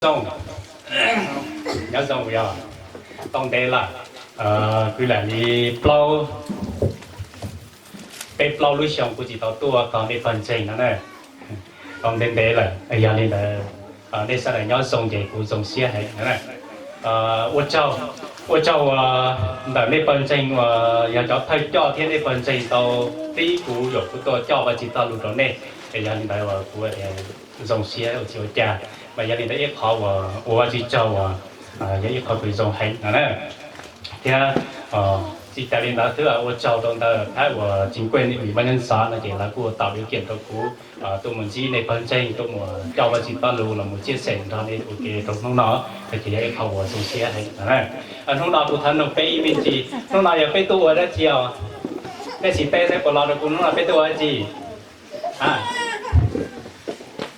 Zoo, nyob zoo yog tau ntev lawm, kwv lam li plaub, peb plaub lub xyoo kuv tsis tau tuaj tog nej pawg ntseeg no na. Tau ntev ntev lawm, yog li ntawd nej sawv daws nyob zoo ces kuv zoo siab heev no na. Ua tsaug, ua tsaug ntawm nej pawg ntseeg uas yog cov thawj coj thiab nej pawg ntseeg tau tib kuv yuam kuv tuaj coj Vajtswv txoj lus rau nej. Yog li ntawd kuv zoo siab ua tsis ua cas, mas yog li ntawd ib qhov uas ua Vajtswv tsaug uas yog ib qhov kws zoo heev no na. Thiab tsis tas li ntawd xwb, ua tsaug rau ntawm phab uas chính quyền ủy ban nhân dân xóm no ces lawv kuj tạo điều kiện rau kuv tuaj mus ntsib nej pawg ntseeg, tuaj mus coj Vajtswv txoj lus los mus chia sẻ nrog nej ua ke rau hnub no, ces yog ib qho uas zoo siab heev no na. Hnub no kuv thov nug peb ib me ntsis, hnub no yog peb tuaj ua dab tsi os? Nej sim teb saib puas los rau kuv, hnub no peb tuaj ua dab tsi?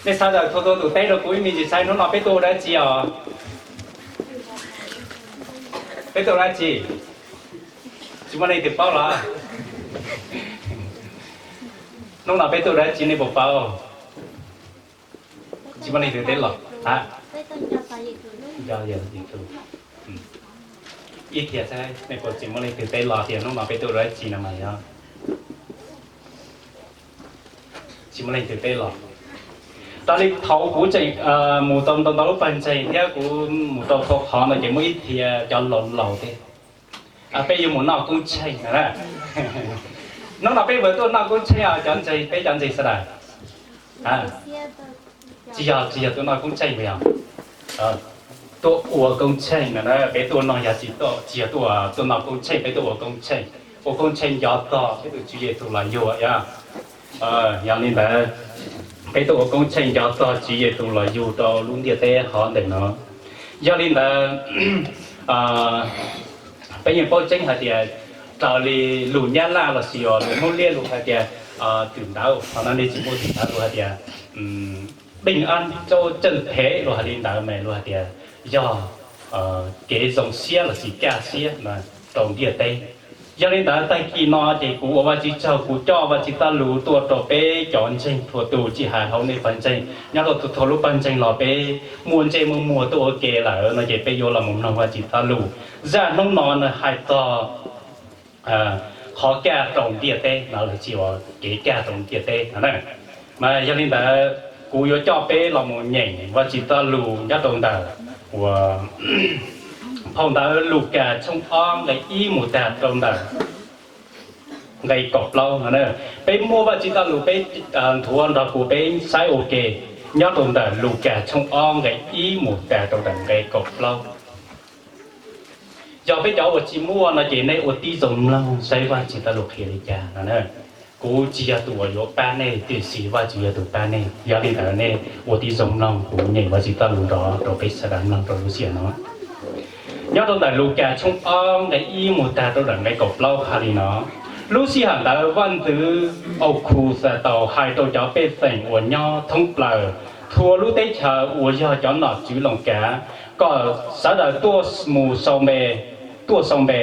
Nej sawv daws thua thua tus teb rau kuv ib me ntsis saib hnub no peb tuaj ua dab tsi os? Peb tuaj ua dab tsi? Tsis muaj leej twg paub los? Hnub no peb tuaj ua dab tsi nej puas paub? Tsis muaj leej twg teb los. Ib thiab, nej puas tsis muaj leej twg teb los tias hnub no peb tuaj ua dab tsi no mas yog tsis muaj leej twg teb los. Raws li thaum kuv tseem mus tau ntau ntau lub pawg ntseeg thiab kuv mus rau txhua qhov no ces muaj ib thiab cov laus laus thiab, peb yuav mus noj koob tsheej na. Hnub no peb puas tuaj noj koob tsheej os cov ntseeg, peb cov ntseeg sawv daws? Tsis yog, tsis yog tuaj noj koob tsheej puas yog? Tuaj ua koob tsheej no na, peb tuaj no yog tsis, tsis yog tuaj, tuaj noj koob tsheej, peb tuaj ua koob tsheej. Ua koob tsheej nco txog peb tus Tswv Yexus los yug yog. Yog li ntawd, peb tuaj ua koob tsheej nco txog Tswv Yexus los yug rau lub ntiaj teb hov ntawm no. Yog li ntawd, peb yeej paub tseeb hais tias raws li lus Nyab Laj los sis lus Hmoob Liab lus hais tias, twm ntawd, qhov no nej tsis muaj twm ntawd lus hais tias bình an, châu chân thế lus hais li ntawd mas lus hais tias yog kev zoo siab los sis kaj siab rau ntiaj teb. Yog li ntawd tag kis no ces kuv ua Vajtswv tsaug, kuv coj Vajtswv txoj lus tuaj rau peb cov ntseeg txhua tus, tsis hais hauv nej pawg ntseeg, nyob rau txhua txhua lub pawg ntseeg los peb muaj ntsej muaj muag tuaj ua ke lawm no ces peb yuav los mus mloog Vajtswv txoj lus. Zaj hnub no nws hais txog qhov kaj rau ntiaj teb no los sis kev kaj rau ntiaj teb no na. Mas yog li ntawd kuv yuav coj peb los mus nyeem Vajtswv txoj lus nyob rau ntawm uas phau ntawv Lukas tshooj ob nqe ib mus tag rau ntawm nqe kaum plaub no na. Peb muab Vajtswv txoj lus peb nthuav nrog kuv peb saib ua ke nyob rau ntawm Lukas tshooj ob nqe ib mus tag rau ntawm nqe kaum plaub. Yog peb cov uas tsis muaj no ces nej ua tib zoo mloog saib Vajtswv txoj lus qhia li cas no na. Kuv tsis yog tus uas yuav pab nej, tiam sis Vajtswv yog tus pab nej. Yog li ntawd nej ua tib zoo mloog kuv nyeem Vajtswv txoj lus nrov rau peb sawv daws mloog rau lub sij hawm no. Nyob rau ntawm Lukas tshooj ob nqe ib mus tag rau ntawm nqe kaum plaub hais li no: Lub sij hawm ntawd vaj ntxwv Aukhusataus hais rau cov pej xeem uas nyob thoob plaws txhua lub teb chaws uas yog cov nom tswv Loos kav kom sawv daws tuaj mus sau npe, tuaj sau npe.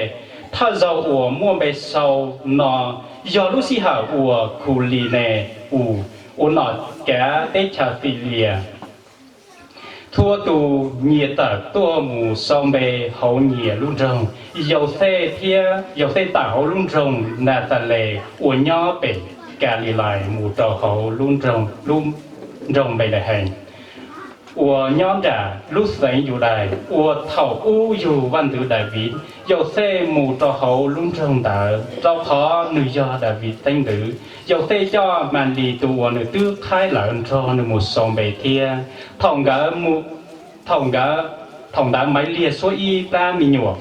Thawj zaug uas muaj npe sau no yog lub sij hawm uas Khulines ua nom kav teb chaws Xilias. Txhua tus nyias tawm tuaj mus sau npe hauv nyias lub nroog. Yauxej thiab, Yauxej tawm hauv lub nroog Naxales uas nyob pem Kalilais mus rau hauv lub nroog Npelehees uas nyob nram lub xeev Yudais, uas thaum ub yug vaj ntxwv Daviv. Yauxej mus rau hauv lub nroog ntawd rau qhov nws yog Daviv xeeb ntxwv. Yauxej coj Malis tus uas nws twb qhaib lawm nrog nws mus sau npe thiab. Thaum nkawd, thaum nkawd, thaum ntawd Maiv Liag suab ib plab me nyuam.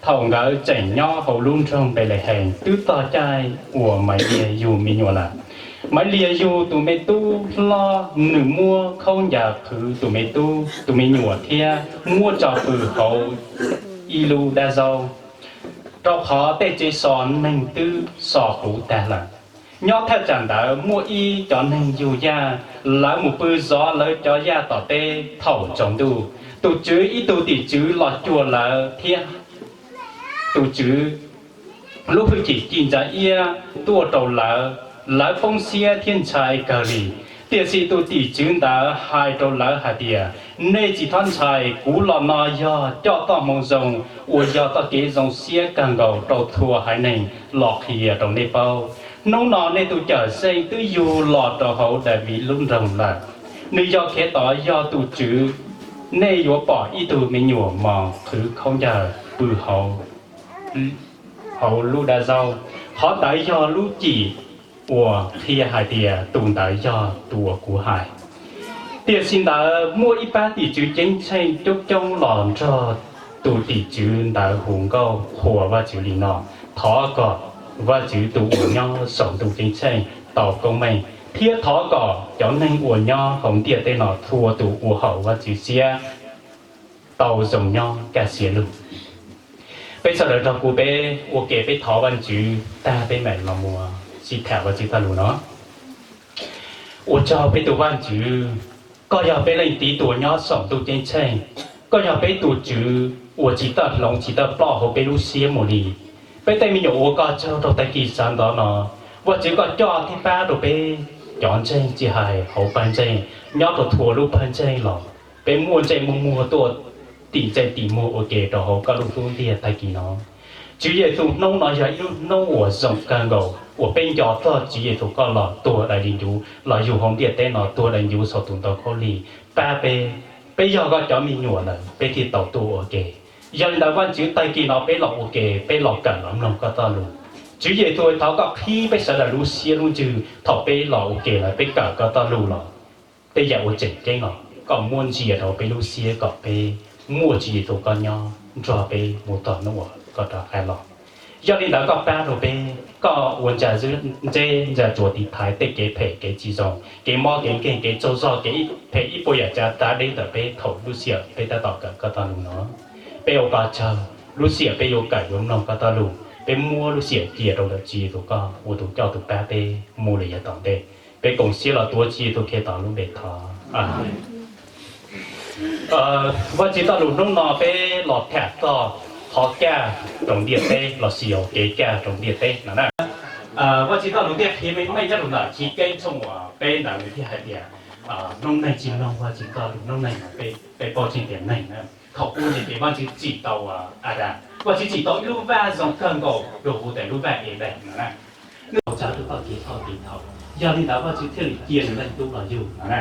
Thaum nkawd tseem nyob hauv lub nroog Npelehees twb txog caij uas Maiv Liag yug me nyuam lawm. Maiv Liag yug tus me tub hlob, nws muab khaub ncaws qhwv tus me tub, tus me nyuam thiab muab tso pw hauv ib lub dab zaub, rau qhov tej tsev so neeg twb so puv tag lawm. Nyob thaj tsam ntawd muaj ib cov neeg yug yaj, lawv mus pw zov lawv cov yaj tom teb thaum tsaus ntuj. Tus Tswv ib tug tim tswv los cuag lawv thiab tus Tswv lub hwj chim ci ntsa iab tuaj rau lawv, lawv poob siab thiab ntshai kawg li. Tiam sis tus tim tswv ntawd hais rau lawv hais tias, nej tsis txhob ntshai, kuv los no yog coj txoj moo zoo uas yog txoj kev zoo siab kawg nkaus rau txhua haiv neeg los qhia rau nej paub. Hnub no nej tus cawm seej twb yug los rau hauv Daviv lub nroog lawm. Nws yog Khetos, yog tus Tswv. Nej yuav pom ib tug me nyuam mos qhwv khaub ncaws pw hauv lub dab zaub. Qhov ntawd yog lub cim uas qhia hais tias tus ntawd yog tus uas kuv hais. Tiam sis ntawd muaj ib pab tim tswv ceeb tsheej coob coob los nrog tus tim tswv ntawd hu nkauj qhuas Vajtswv li no: Thov kom Vajtswv tus uas nyob saum ntuj ceeb tsheej tau koob meej, thiab thov kom cov neeg uas nyob hauv ntiaj teb no txhua tus uas haum Vajtswv siab tau zoo nyob kaj siab lug. Peb sawv daws nrog kuv peb ua ke peb thov Vajtswv tag peb mam los mus sib tham Vajtswv txoj lus no. Ua tsaug peb tus Vajtswv, koj yog peb leej tib tug nyob saum ntuj ceeb tsheej, koj yog peb tus Tswv uas tsis tawm hloov tsis tawm ploj hauv peb lub siab mus li. Peb tej me nyuam ua koj tsaug rau tag kis sawv ntxov no, Vajtswv koj coj thiab pab rau peb cov ntseeg tsis hais hauv pawg ntseeg, nyob rau txhua lub pawg ntseeg los peb muaj ntsej muaj muag tuaj tim ntsej tim muag ua ke rau hauv koj lub hlub ntiag tag kis no. Tswv Yexus, hnub no yog ib lub hnub uas zoo kawg nkaus uas peb nco txog Tswv Yexus koj los tuag daim ncuv los yug hauv ntiaj teb no tuag daim ncuv saum tus ntoo khaub lig pab peb. Peb yog koj cov me nyuam lawm peb thiaj tau tuaj ua ke. Yog li ntawd Vajtswv, tag kis no peb los ua ke, peb los kawm los mloog koj txoj lus. Tswv Yexus, thov koj qhib peb sawv daws lub siab lub ntsws thaum peb los ua ke lawm peb kawm koj txoj lus los tej yam uas tseem ceeb los koj muab ntsia rau peb lub siab kom peb muaj Tswv Yexus koj nyob nrog peb mus txog hnub uas koj rov qab los. Yog li ntawd koj pab rau peb, koj ua ntsa ntseb ntsa tsuas tiv thaiv tej kev phem kev tsis zoo, kev mob kev nkeeg kev tsaug zog kev phem ib puas yam tsav tav deb ntawm peb thaum lub sij hawm peb tab tom kawm koj txoj lus no. Peb ua koj tsaug, lub sij hawm peb yuav kawm yuav mloog koj txoj lus peb muab lub sij hawm cia rau ntawm Tswv Yexus koj ua tus coj tus pab peb mus lawm yav tom ntej. Peb koom siab los tuav Tswv Yexus Khetos lub npe thov. Vajtswv txoj lus hnub no peb los tham txog qhov kaj rau ntiaj teb lossis yog kev kaj rau ntiaj teb no na. Vajtswv txoj lus thiaj qhia meej meej nyob rau ntawm Chiv Keeb tshooj uas peb ntawd nws thiaj hais tias, noob neej tsis mloog Vajtswv txoj lus noob neej no, peb paub tseeb tias neeg na. Thaum ub ces Vajtswv tsim tau Adas, Vajtswv tsim tau ib lub vaj zoo kawg nkaus los hu tias lub vaj Edes no na. Nws tau tsa rau txoj kev txhoj kev txhaum, yog li ntawd Vajtswv thiaj li cia nws Leej Tub los yug no na.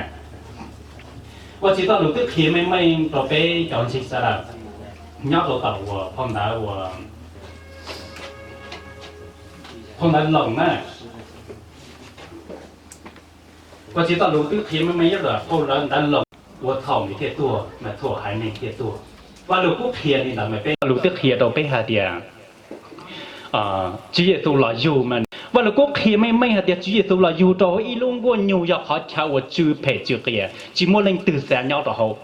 Vajtswv txoj lus twb qhia meej meej rau peb cov ntseeg sawv daws nyob rau tom uas phau ntawv uas, phau ntawv Loos na. Vajtswv txoj lus twb qhia meej meej nyob rau phau ntawv Loos, ua thaum nws thiaj tuag mas txhua haiv neeg thiaj tuag. Vaj Lug Kub qhia li ntawd mas peb, Vaj Lug twb qhia rau peb hais tias Tswv Yexus los yug mas, Vaj Lug Kub qhia meej meej hais tias Tswv Yexus los yug rau hauv ib lub nkuaj nyug yog qhov chaw uas tsw phem tsw qias tsis muaj leej twg xav nyob rau hauv.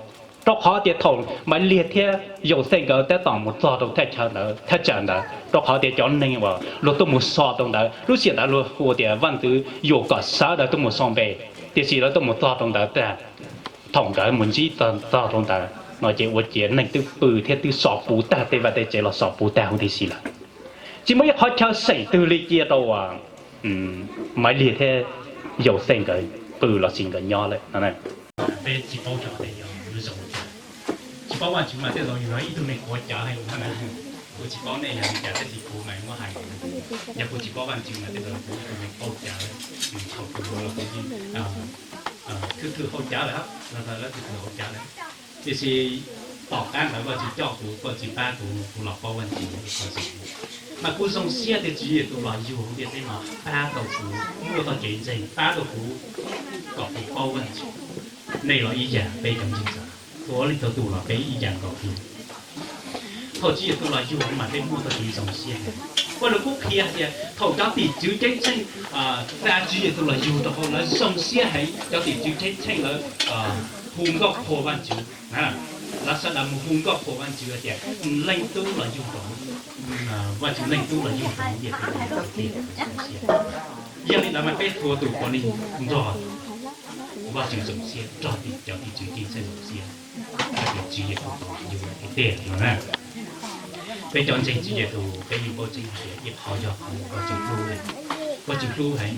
Rau qhov tias thaum Maiv Liag thiab Yauxej nkawd tab tom mus txog rau thaj chaw ntawd, thaj tsam ntawd, rau qhov tias cov neeg uas luag tuaj mus so rau ntawd, lub sij hawm ntawd luag hu tias vaj ntxwv yuam kom sawv daws tuaj mus so npe, tiam sis lawv tuaj mus txog rau ntawd tag, thaum nkawd mus ntsib txog rau ntawd no ces ua ciav neeg twb pw thiab twb so puv tag tej vaj tej tsev los so puv tag huv tib si lawm. Tsis muaj ib qhov chaw seem twg li cia rau uas Maiv Liag thiab Yauxej nkawd pw lossis nkawd nyob lawm no. Peb tsis paub xyov tias yog lub zoo li cas, tsis paub Vajtswv mas tej zaum yog ib tug neeg quav cav heev na. Kuv tsis paub nej yog li cas tab sis kuv mas muab hais, yog kuv tsis paub Vajtswv mas tej zaum kuv ib tug neeg quav cav, thaum kuv yuav los kuv yeej thwj thwj quav cav lawm, los thwj thwj quav cav lawm. Tiam sis tom qab ntawd Vajtswv coj kuv, Vajtswv pab kuv, kuv los paub Vajtswv lawm. Mas kuv zoo siab tias Tswv Yexus los yug hauv ntiaj teb no pab tau kuv muaj txoj kev ntseeg, pab tau kuv kom kuv paub Vajtswv. Nej los ib yam, peb cov ntseeg txawv, ua leej txhua tus los peb ib yam nkaus li. Thaum Tswv Yexus los yug mas peb muaj txoj kev zoo siab heev. Vaj Lug Kub qhia hais tias thaum cov tim tswv ceeb tsheej, thaum Tswv Yexus los yug rau hauv lawv zoo siab heev, cov tim tswv ceeb tsheej lawv hu nkauj qhuas Vajtswv. Lawv sawv daws mus hu nkauj qhuas Vajtswv hais tias Leej Tub los yug rau, Vajtswv Leej Tub los yug rau ntiaj teb no, zoo siab. Yog li ntawd mas peb txhua tus puav leej nrog Vajtswv zoo siab, nrog cov tim tswv ceeb tsheej zoo siab, hais tias Tswv Yexus tau los yug lawm tiag tiag no na. Peb cov ntseeg Tswv Yexus peb yeej paub tseeb hais tias ib qho yog qhov uas Vajtswv hlub heev, Vajtswv hlub heev,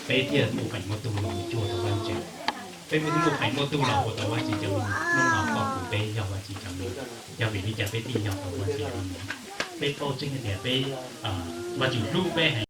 peb thiaj ua feem muaj tug los cuag rau Vajtswv. Peb muaj tub muaj qees muaj tug los ua tau Vajtswv cov me nyuam, hnub no koj kuv peb yog Vajtswv cov me nyuam. Yog vim li cas peb thiaj yog tau Vajtswv cov me nyuam? Peb paub tseeb hais tias peb, Vajtswv hlub peb heev.